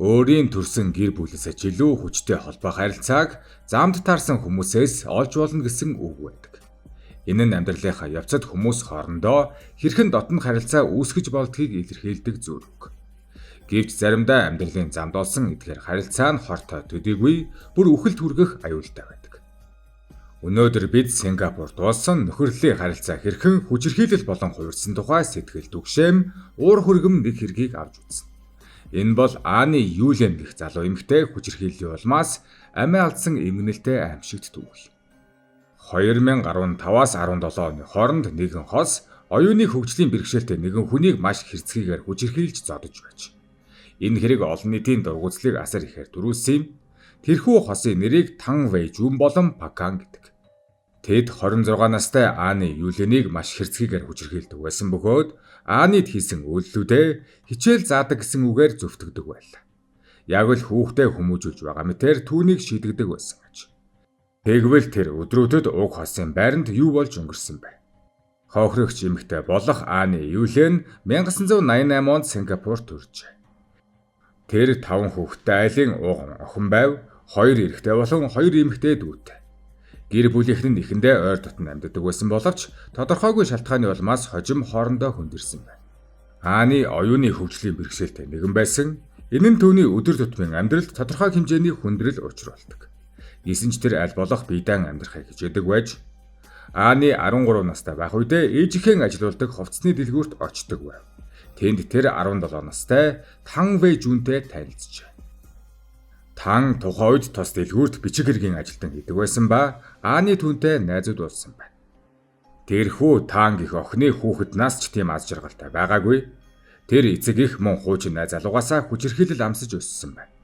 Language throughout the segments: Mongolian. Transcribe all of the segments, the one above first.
Өөрийн төрсэн гэр бүлээсээ ч илүү хүчтэй холбоо харилцааг замд таарсан хүмүүсээс олж болно гэсэн үг байдаг. Энэ нь амьдралынхаа явцад хүмүүс хоорондоо хэрхэн дотно харилцаа үүсгэж болдгийг илэрхийлдэг зүйл үг. Гэвч заримдаа амьдралын замд олсон эдгээр харилцаа нь хортой төдийгүй бүр үхэлд хүргэх аюултай байдаг. Өнөөдөр бид Сингапурт болсон нөхөрлөлийн харилцаа хэрхэн хүчирхийлэл болон хувирсан тухай сэтгэл түгшээм, уур хүргэм нэг хэргийг авч үзнэ. Энэ бол Ааны Юлен гэх залуу эмэгтэй хүчирхийллийн улмаас амиа алдсан эмгэнэлтэй аимшигт түүх. 2015-аас 17 оны хооронд нэгэн хос оюуны хөгжлийн бэрхшээлтэй нэгэн хүнийг маш хэрцгийгээр хүчирхийлж зодож байж. Энэ хэрэг олон нийтийн дургүйцлийг асар ихээр төрүүлсэн юм. Тэрхүү хосын нэрийг Тан Вэй Жүн болон Пакан гэдэг. Тэд 26 настай Ааны Юленийг маш хэрцгийгээр хүчирхийлдэг байсан бөгөөд Аанид хийсэн үйлдэлүүдээ хичээл заадаг гэсэн үгээр зөвтгөдөг байлаа. Яг л хүүхдээ хүмүүжүүлж байгаа мэтээр түүнийг шийдэгдэг байсан гэж. Тэгвэл тэр өдрүүдэд уг хосын байранд юу болж өнгөрсөн бэ? Хохирогч эмэгтэй болох Ааны Юлен 1988 онд Сингапурт төржээ. Тэр 5 хүүхэдтэй айлын уг охин байв, 2 эрэгтэй болон 2 эмэгтэй дүүтэй. Гэр бүлийнх нь эхэндээ ойр дотно амьдардаг байсан боловч тодорхойгүй шалтгааны улмаас хожим хоорондоо хөндөрсөн байна. Ааны оюуны хөгжлийн бэрхшээлтэй нэгэн байсан. Энэ нь түүний өдөр тутмын амьдралд тодорхой хэмжээний хүндрэл учруулдаг. Гэсэн ч тэр аль болох биедан амьдрахыг хичээдэг байж Ааны 13 настай байх үедээ ээжийнхээ ажилуулдаг хувцсны дэлгүүрт очдог байв. Тэнд тэр 17 настай Тан Вэй Жүнтэй танилцжээ. Тан тухайн үед тус дэлгүүрт бичиг хэргийн ажилтан хийдэг байсан ба Ааны түүнтэй найзууд болсон байна. Тэрхүү Тан гэх охины хүүхэд нас ч тийм аз жаргалтай байгаагүй. Тэр эцэг их мөн хуучин найз залуугаасаа хүчирхийлэл амсаж өссөн байна.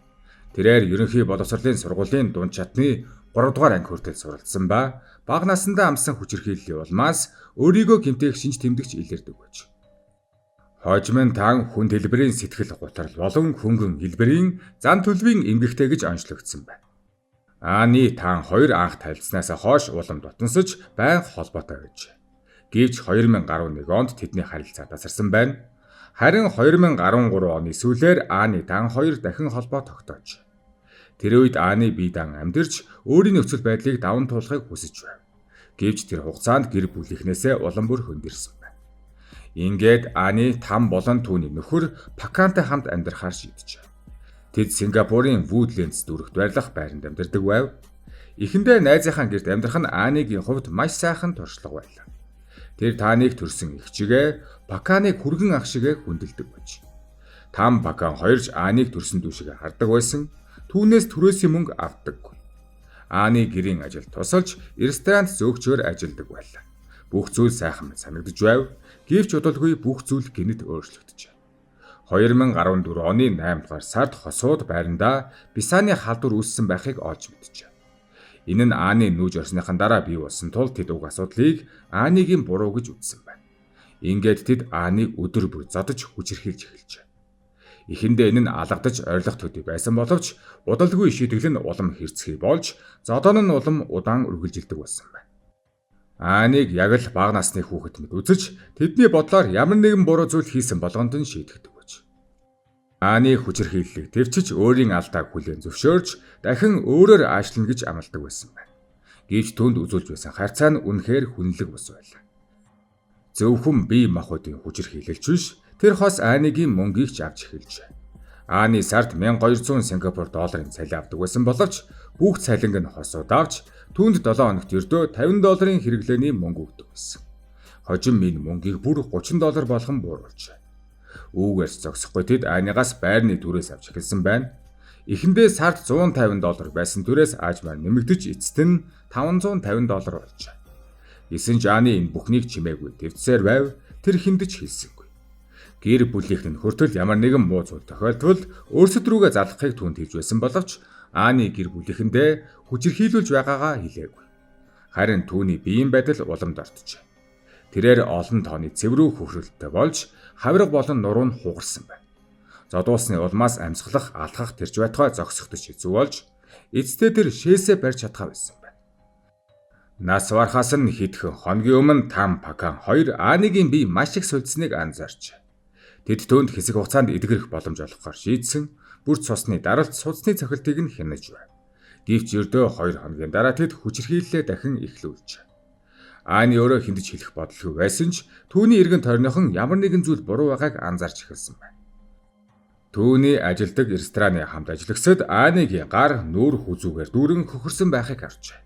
Тэрээр ерөнхий боловсролын сургуулийн дунд шатны 3 дугаар анги хүртэл суралцсан ба бага насндаа амссан хүчирхийллийн улмаас өөрийгөө гэмтээх шинж тэмдэгч илэрдэг байж. Хожим нь Тан хүнд хэлбэрийн сэтгэл гутрал болон хөнгөн хэлбэрийн зан төлөвийн эмгэгтэй гэж онцлогдсон байна. Ааны Тан хоёр анх танилцсанаас хойш улам дотносож байнга холбоотой байжээ. Гэвч 2011 онд тэдний харилцаа тасарсан байна. Харин 2013 оны сүүлээр Ааны Тан хоёр дахин холбоо тогтоож. Тэр үед Ааны бие даан амьдарч өөрийн нөхцөл байдлыг даван туулахыг хүсэж байв. Гэвч тэр хугацаанд гэр бүлийнхнээсээ улам бүр хөндөрсөн байна. Ингээд Ааны Там болон түүний нөхөр Пакантай хамт амьдрахаар шийджээ. Тэд Сингапурын Woodlands дүүрэгт байрлах байранд амьдардаг байв. Эхэндээ найзынхаа гэрт амьдрах нь Аныгийн хувьд маш сайхан туршлага байлаа. Тэр Таныг төрсөн эгчигээ Паканыг хүргэн ах шигээ хүндэлдэг байж. Там Пакан хоёр ч Аныг төрсөн дүү шигээ хардаг байсан. Түүнээс түрээсийн мөнгө авдаггүй. Ааны гэрийн ажил тусалж ресторанд зөөгчөөр ажилладаг байлаа. Бүх зүйл сайхан мэт санагдаж байв. Гэвч удалгүй бүх зүйл гэнэт өөрчлөгдөжээ. 2014 оны 8 дугаар сард хосууд байрандаа бисааны халдвар үүссэн байхыг олж мэджээ. Энэ нь Ааны нүүж орсныхан дараа бий болсон тул тэд уг асуудлыг Ааныгийн буруу гэж үзсэн байна. Ингээд тэд Ааныг өдөр бүр зодож хүчирхийлж эхэлжээ. Эхэндээ энэ нь алгадаж орилох төдий байсан боловч удалгүй шийтгэл нь улам хэрцгий болж зодон нь улам удаан үргэлжилдэг болсон байна. Ааныг яг л бага насны хүүхэд мэт үзэж тэдний бодлоор ямар нэгэн буруу зүйл хийсэн болгонд нь шийтгэдэг байж. Ааны хүчирхийллийг тэвчиж өөрийн алдааг хүлээн зөвшөөрч дахин өөрөөр аашлна гэж амладаг байсан байна. Гэвч түүнд үзүүлж байсан харьцаа нь үнэхээр хүнлэг бус байлаа. Зөвхөн бие махбодын хүчирхийлэлч биш, тэр хос Ааныгийн мөнгийг ч авч эхэлжээ. Ааны сард 1200 Сингапур долларын цалин авдаг байсан боловч бүх цалинг нь хосууд авч түүнд 7 хоногт ердөө 50 долларын хэрэглээний мөнгө өгдөг байсан. Хожим энэ мөнгийг бүр 30 доллар болгон бууруулжээ. Үүгээрс зогсохгүй тэд Аныгаас байрны түрээс авч эхэлсэн байна. Эхэндээ сард 150 доллар байсан түрээс аажмаар нэмэгдэж эцэст нь 550 доллар болжээ. Гэсэн ч Ааны энэ бүхнийг чимээгүй тэвдсээр байв, тэр хэнд ч хэлсэнгүй. Гэр бүлийнх нь хүртэл ямар нэгэн муу зүйл тохиолдвол өөрсдөд рүүгээ залгахыг түүнд хэлж байсан боловч Ааны гэр бүлийнхэндээ хүчирхийлүүлж байгаагаа хэлээгүй. Харин түүний биеийн байдал уламд дорджээ. Тэрээр олон тооны цэврүү хөхрөлттэй болж хавирга болон нуруу нь хугарсан байна. Зодуулсны улмаас амьсгалах, алхах тэрч байтугай зогсохдож хэцүү болж эцэстээ тэр шээсээ барьж чадхаа байсан байна. Нас барахаас нь хэдхэн хоногийн өмнө Там Пакан хоёр Аныгийн бие маш их сулжсныг анзаарчээ. Тэд түүнд хэсэг хугацаанд эдгэрэх боломж олгохоор шийдсэн. Бүр цусны даралт судасны цохилтыг нь хянаж байв. Гэвч ердөө 2 хоногийн дараа тэд хүчирхийллээ дахин эхлүүлжээ. Аани өөрөө хэнд ч хэлэх бодлого байсан ч түүний эргэн тойрныхон ямар нэгэн зүйл буруу байгааг анзаарч эхэлсэн байна. Түүний ажилдаг рестораны хамт ажиллагсад Аанигийн гар нүүр хүзүүгээр дүүрэн хөхөрсөн байхыг харжээ.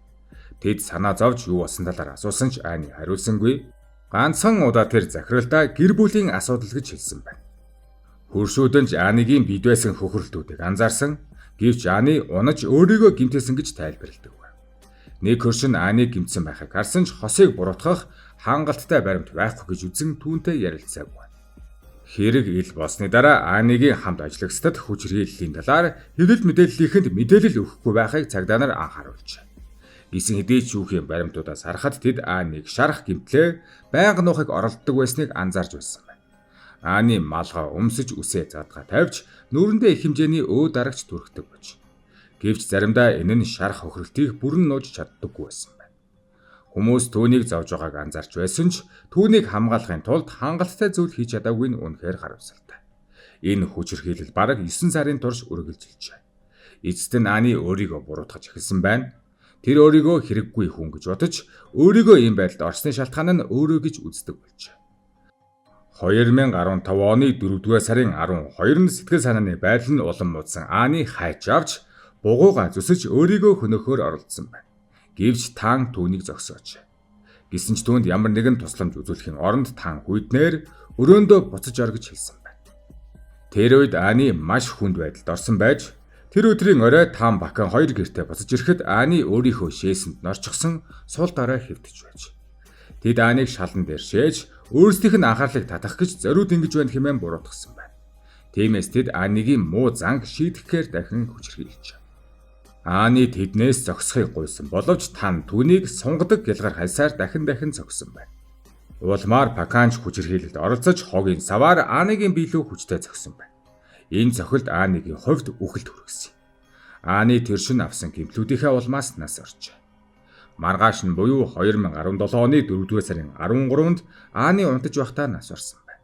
Тэд санаа зовж юу болсон талаар асуусан ч Аани хариулсангүй. Ганцхан удаа тэр захиралдаа гэр бүлийн асуудал гэж хэлсэн байна. Хөршүүдэн ч Аанигийн бид байсан хөхрөлтүүдийг анзаарсан. Гэвч Аани унаж өөрийгөө гэмтээсэн гэж тайлбарладаг байв. Нэг хөрш нь Ааниг гэмтсэн байхыг харсан ч хосыг буруутгах хангалттай баримт байхгүй гэж үзэн түүнтэй ярилцсаагүй. Хэрэг ил болсны дараа Аанигийн хамт ажиллагсдад хүчирхийллийн талаар хэвлэл мэдээллийнхэнд мэдээлэл өгөхгүй байхыг цагдаа нар анхааруулжээ. Гисэн хэдий ч шүүхийн баримтуудаас харахад тэд Ааниг шарах гэмтлээ байнга нуухыг оролддог байсныг анзаарч байсан байна. Аани малгай өмсөж үсээ задгаа тавьж нүүрэндээ их хэмжээний өө дарагч түрхдэг байж. Гэвч заримдаа энэ нь шарах хохиролтыг бүрэн нууж чаддаггүй байсан байна. Хүмүүс түүнийг зовж байгааг анзаарч байсан ч түүнийг хамгаалахын тулд хангалттай зүйл хийж чадаагүй нь үнэхээр харамсалтай. Энэ хүчирхийлэл бараг 9 сарын турш үргэлжилжээ. Эцэст нь Аани өөрийгөө буруутгаж эхэлсэн байна. Тэр өөрийгөө хэрэггүй хүн гэж бодож, өөрийгөө ийм байдалд орсны шалтгаан нь өөрөө гэж үздэг болжээ. 2015 оны 4-р сарын 12-нд сэтгэл санааны байдал нь улам муудсан Аани хайж авч бугуугаа зүсэж өөрийгөө хөнөөхөөр оролдсон байна. Гэвч таан түүнийг зогсоож. Гэсэн ч түүнд ямар нэгэн тусламж үзүүлэхийн оронд таан хүйтнээр өрөөндөө буцаж ор гэж хэлсэн байна. Тэр үед Аани маш хүнд байдалд орсон байж, тэр өдрийн орой Таан Бакан хоёр гэртээ буцаж ирэхэд Аани өөрийнхөө шээсэнд норчихсон сул дорой хэвтэж байж. Тэд Ааныг шалан дээр шээж өөрсдийнх нь анхаарлыг татах гэж зориуд ингэж байна хэмээн буруутгасан байна. Тиймээс тэд Аанигийн муу занг шийдэхээр дахин хүчирхийлжээ. Аани тэднээс зогсохыг гуйсан боловч Тан түүнийг сунгадаг гялгар хальсаар дахин дахин зогсон байна. Улмаар Паканч хүчирхийлэлд оролцож хогийн саваар Аанигийн бие лүү хүчтэй зогсон байна. Энэ цохилт Аанигийн хувьд үхэлд хүргэсэн. Аани тэр шөнө авсан гэмтлүүдийнхээ улмаас нас оржээ. Маргааш нь буюу 2017 оны 4-р сарын 13-нд Аани унтаж байхдаа нас барсан байна.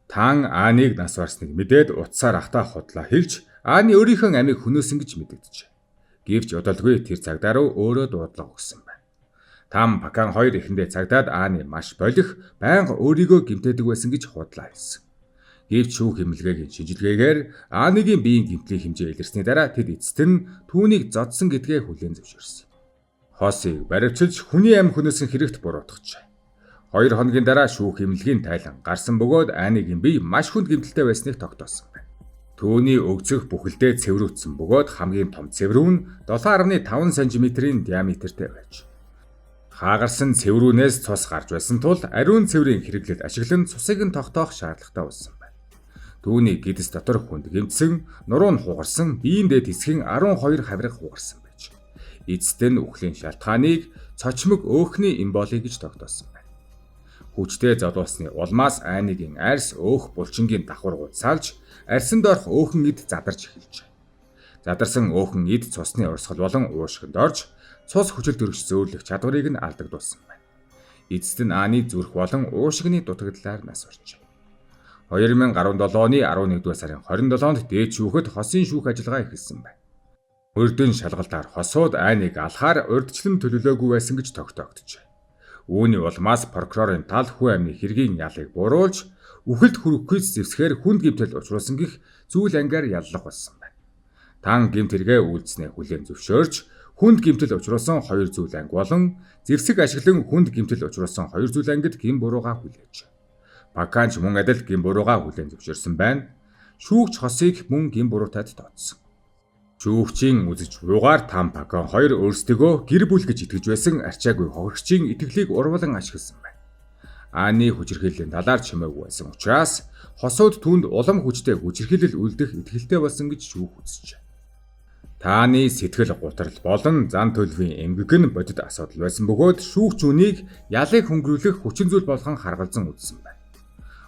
Таан Ааниг нас барсныг мэдээд утсаар ахтаа худлаа хэлж Аани өөрийнхөө амийг хөнөөсөн гэж мэдэгджээ. Гэвч удалгүй тэр цагдаа руу өөрөө дуудлага өгсөн байна. Там Пакан хоёр эхэндээ цагдаад Аани маш болох байнга өөрийгөө гэмтээдэг байсан гэж худлаа хэлсэн. Гэвч шүүх эмнэлгээгийн шинжилгээгээр Аанигийн биеийн гэмтлийн хэмжээ илэрсний дараа тэд эцэст нь түүнийг зодсон гэдгээ хүлээн зөвшөөрсөн. Хосыг баривчилж хүний амь хөнөөсөн хэрэгт буруутгажээ. 2 хоногийн дараа шүүх эмнэлгийн тайлан гарсан бөгөөд Аанигийн бие маш хүнд гэмтэлтэй байсныг тогтоосон байна. Түүний өгцөх бүхэлдээ цэврүүцсэн бөгөөд хамгийн том цэврүү нь 7.5 см-ийн диаметртэй байж. Хаагарсан цэврүүнээс цус гарч байсан тул ариун цэврийн хэрэглэл ашиглан цусыг нь тогтоох шаардлагатай болсон байна. Түүний гэдэс дотор хүнд гэмтсэн, нуруу нь хугарсан, биеийн дээд хэсгийн 12 хавирга хугарсан байж. Эцэст нь үхлийн шалтгааныг цочмог өөхний эмболи гэж тогтоосон байна. Хүчтэй золиосны улмаас Аанигийн арьс өөх булчингийн давхаргууд салж, арьсан доорх өөхөн эд задарч эхэлжээ. Задарсан өөхөн эд цусны урсгал болон уушгинд орж, цус хүчил төрөгч зөөлөх чадварыг нь алдагдуулсан байна. Эцэст нь Аани зүрх болон уушигны дутагдлаар нас баржээ. 2017 оны 11-р сарын 27-нд дээд шүүхэд хосын шүүх ажиллагаа эхэлсэн байна. Мөрдөн шалгалтаар хосууд Ааниг алахаар урьдчилан төлөвлөөгүй байсан гэж тогтоогджээ. Үүний улмаас прокурорын тал хүн амны хэргийн ялыг бууруулж, үхэлд хүрэхгүй зэвсгээр хүнд гэмтэл учруулсан гэх зүйл ангаар яллах болсон байна. Таан гэмт хэрэгээ үйлдснээ хүлээн зөвшөөрч, хүнд гэмтэл учруулсан 2 зүйл анги болон зэвсэг ашиглан хүнд гэмтэл учруулсан 2 зүйл ангид гэм буруугаа хүлээж. Паканч мөн адил гэм буруугаа хүлээн зөвшөөрсөн байна. Шүүгч хосыг мөн гэм буруутайд тооцсон. Шүүгчийн үзэж буйгаар Там Пакан хоёр өөрсдийгөө гэр бүл гэж итгэж байсан арчаагүй хохирогчийн итгэлийг урвалан ашигласан байна. Ааны хүчирхийллийн талаар чимээгүй байсан учраас хосууд түүнд улам хүчтэй хүчирхийлэл үлдэх итгэлтэй болсон гэж шүүх үзжээ. Тааны сэтгэл гутрал болон зан төлөвийн эмгэг нь бодит асуудал байсан бөгөөд шүүгч үүнийг ялыг хөнгөрүүлэх хүчин зүйл болгон харгалзан үзсэн байна.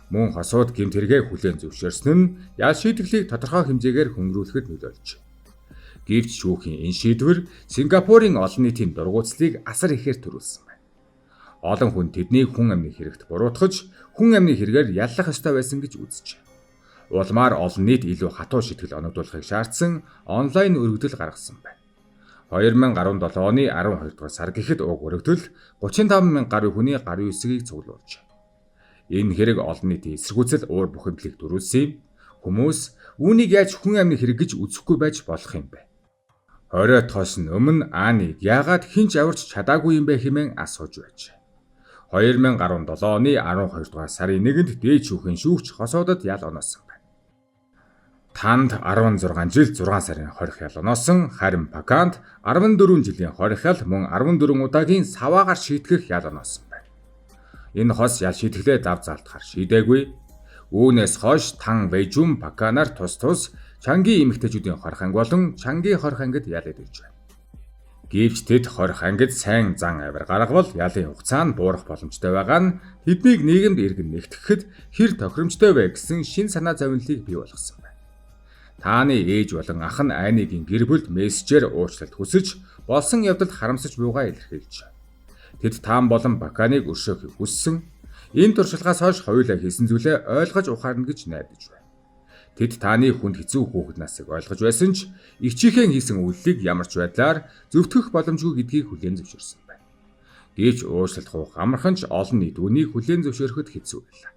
Мөн хосууд гэмт хэрэгээ хүлээн зөвшөөрсөн нь ял шийтгэлийг тодорхой хэмжээгээр хөнгөрүүлэхэд нөлөөлжээ. Гэвч шүүхийн энэ шийдвэр Сингапурын олон нийтийн дургуутслыг асар ихээр төрүүлсэн байна. Олон хүн тэднийг хүн амны хэрэгт буруутгаж, хүн амны хэрэгээр яллах ёстой байсан гэж үзжээ. Улмаар олон нийт илүү хатуу шийтгэл оногдуулахыг шаардсан онлайн өргөдөл гаргасан байна. 2017 оны 12 дугаар сар гэхэд уг өргөдөл 35 мянга гаруй хүний гарын үсгийг цуглуулжээ. Энэ хэрэг олон нийтийн эсэргүүцэл уур бухимдлыг төрүүлсэн юм. Хүмүүс үүнийг яаж хүн амны хэрэг гэж үзэхгүй байж болох юм бэ? 20-оос нь өмнө Аниг яагаад хэн ч аварч чадаагүй юм бэ хэмээн асууж байжээ. 2017 оны 12 дугаар сарын 1-нд дээд шүүхийн шүүгч хосуудад ял оноосон байна. Танд 16 жил 6 сарын хорих ял оноосон, харин Паканд 14 жилийн хорих ял мөн 14 удаагийн саваагаар шийтгэх ял оноосон байна. Энэ хос ял шийтгэлээ зав заалтахаар шийдээгүй. Үүнээс хойш Тан Вэйжун Паканаар тус тус Чангийн эмэгтэйчүүдийн хорих анги болон Чангийн хорих ангид ял идэж байна. Гэвч тэд хорих ангид сайн зан авир гаргавал ялын хугацаа нь буурах боломжтой байгаа нь тэднийг нийгэмд иргэн нэгтгэхэд хэр тохиромжтой вэ гэсэн шин санаа зовнилыг бий болгосон байна. Тааны ээж болон ах нь Анигийн гэр бүлд мессежээр уучлалт хүсэж болсон явдалд харамсаж буйгаа илэрхийлж. Тэд Таан болон Баканыг өршөөхийг хүссэн. Энэ туршлагаас хойш хоёулаа хийсэн зүйлээ ойлгож ухаарна гэж найдаж байна. Тэд тааны хүнд хэцүү хүүхэд насыг ойлгож байсан ч эгчийнхээ хийсэн үйлдэлийг ямар ч байдлаар зөвтгөх боломжгүй гэдгийг хүлээн зөвшөөрсөн байна. Гэвч уучлалт гуйх амархан ч олон нийт үүнийг хүлээн зөвшөөрөхөд хэцүү байлаа.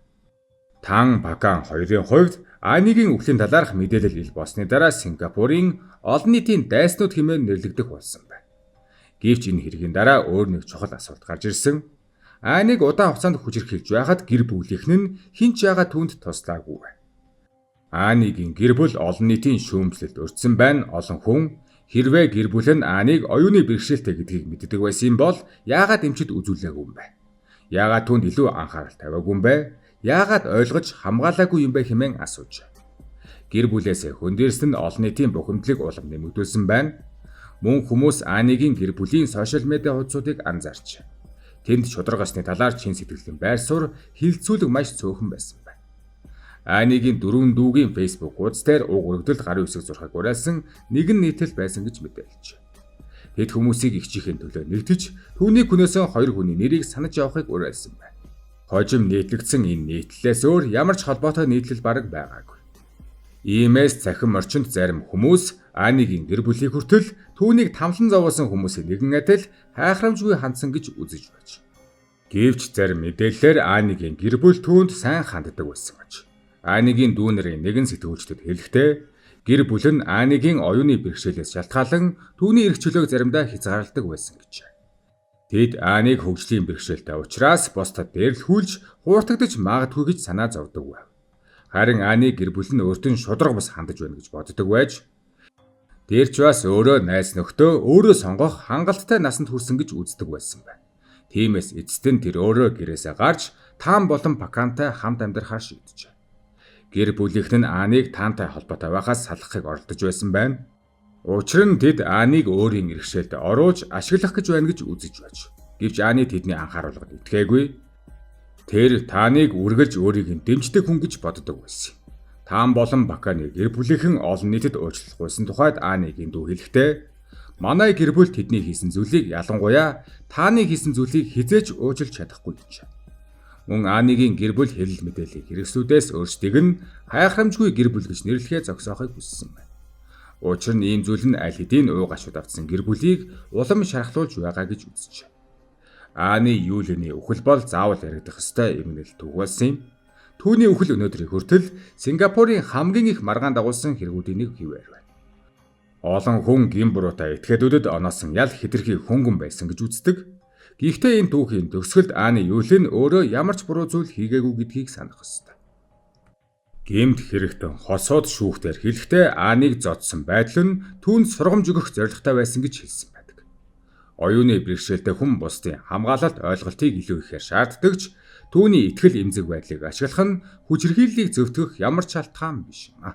Тан Бакан хоёрын хувьд Анигийн үхлийн талаарх мэдээлэл ил болсны дараа Сингапурын олон нийтийн дайснууд хэмээн нэрлэгдэх болсон байна. Гэвч энэ хэргийн дараа өөр нэг чухал асуулт гарч ирсэн. Аниг удаан хугацаанд хүчирхийлж байхад гэр бүлийнх нь хэн ч яагаад түүнд туслаагүй вэ? Анигийн гэр бүл олон нийтийн шүүмжлэлд өртсөн байна. Олон хүн хэрвээ гэр бүл нь Аниг оюуны бэрхшээлтэй гэдгийг мэддэг байсан бол яагаад эмчид үзүүлээгүй юм бэ? Яагаад түүнд илүү анхаарал тавиагүй юм бэ? Яагаад ойлгож хамгаалаагүй юм бэ хэмээн асууж. Гэр бүлээс хөндөрсөн нь олон нийтийн бухимдлыг улам нэмэгдүүлсэн байна. Мөн хүмүүс Анигийн гэр бүлийн сошиал медиа хуудсуудыг анзаарч. Тэнд шударга ёсны талаар чин сэтгэлийн байр суурь хилцүүлэг маш цөөхөн байсан байна. Анигийн дөрвөн дүүгийн Facebook хуудас дээр уг өргөдөл гарын үсэг зурхыг уриалсан нэгэн нийтлэл байсан гэж мэдээлжээ. Тэд хүмүүсийг эгчийнхээ төлөө нэгтэж түүний хүнээсээ хоёр хүний нэрийг санаж явахыг уриалсан байна. Хожим нийтлэгдсэн энэ нийтлэлээс өөр ямар ч холбоотой нийтлэл бараг байгаагүй. Иймээс цахим орчинд зарим хүмүүс Анигийн гэр бүлийг хүртэл түүнийг тамлан зовоосон хүмүүсийн нэгэн адил хайхрамжгүй хандсан гэж үзэж байж. Гэвч зарим мэдээллээр Анигийн гэр бүл түүнд сайн ханддаг байсан гэж. Анигийн дүү нарын нэгэн сэтгүүлчдэд хэлэхдээ гэр бүл нь Анигийн оюуны бэрхшээлээс шалтгаалan түүний эрх чөлөөг заримдаа хязгаарладаг байсан гэж. Тэд Аниг хөгжлийн бэрхшээлтэй учраас бусдад дээрлэхүүлж хууртагдаж магадгүй гэж санаа зовдөг байв. Харин Ани гэр бүл нь өөрт нь шударга бус хандаж байна гэж боддог байж тэр ч бас өөрөө найз нөхдөө өөрөө сонгох хангалттай насанд хүрсэн гэж үздэг байсан байна. Тиймээс эцэст нь тэр өөрөө гэрээсээ гарч Таан болон Пакантай хамт амьдрахаар шийджээ. Гэр бүлийнх нь Аниг Таантай холбоотой байхаас салгахыг оролдож байсан байна. Учир нь тэд Аниг өөрийн иргэшээлд оруулж ашиглах гэж байна гэж үзэж байж. Гэвч Ани тэдний анхааруулгад итгээгүй. Тэр Тааныг үргэлж өөрийг нь дэмждэг хүн гэж боддог байсан. Таан болон Баканы гэр бүлийнхэн олон нийтэд уучлал гуйсан тухайд Анигийн дүү хэлэхдээ манай гэр бүл тэдний хийсэн зүйлийг ялангуяа Тааны хийсэн зүйлийг хэзээ ч уучлж чадахгүй гэж. Мөн Анигийн гэр бүл хэвлэл мэдээллийг хэрэгслүүдээс өөрсдийг нь хайхрамжгүй гэр бүл гэж нэрлэхээ зогсоохыг хүссэн байна. Учир нь ийм зүйл нь аль хэдийн ууг ашууд автсан гэр бүлийг улам шархлуулж байгаа гэж үзжээ. Ани Юлиний үхэл бол заавал яригдах ёстой эмгэнэл түүх болсон юм. Түүний үхэл өнөөдрийг хүртэл Сингапурын хамгийн их маргаан дагуулсан хэрэгүүдийн нэг хэвээр байна. Олон хүн гин буруутай этгээдүүдэд оноосон ял хэтэрхий хөнгөн байсан гэж үздэг. Гэхдээ энэ түүхийн төгсгөлд Ани Юлин өөрөө ямар ч буруу зүйл хийгээгүй гэдгийг санах ёстой. Гэмт хэрэгтэн хосууд шүүхтэр хэлэхдээ Аниг зодсон байдал нь түүнд сургамж өгөх зорилготой байсан гэж хэлсэн байдаг. Оюуны бэрхшээлтэй хүн бусдын хамгаалалт ойлголтыг илүү ихээр шаарддаг ч түүний итгэл эмзэг байдлыг ашиглах нь хүчирхийллийг зөвтгөх ямар ч шалтгаан биш юм.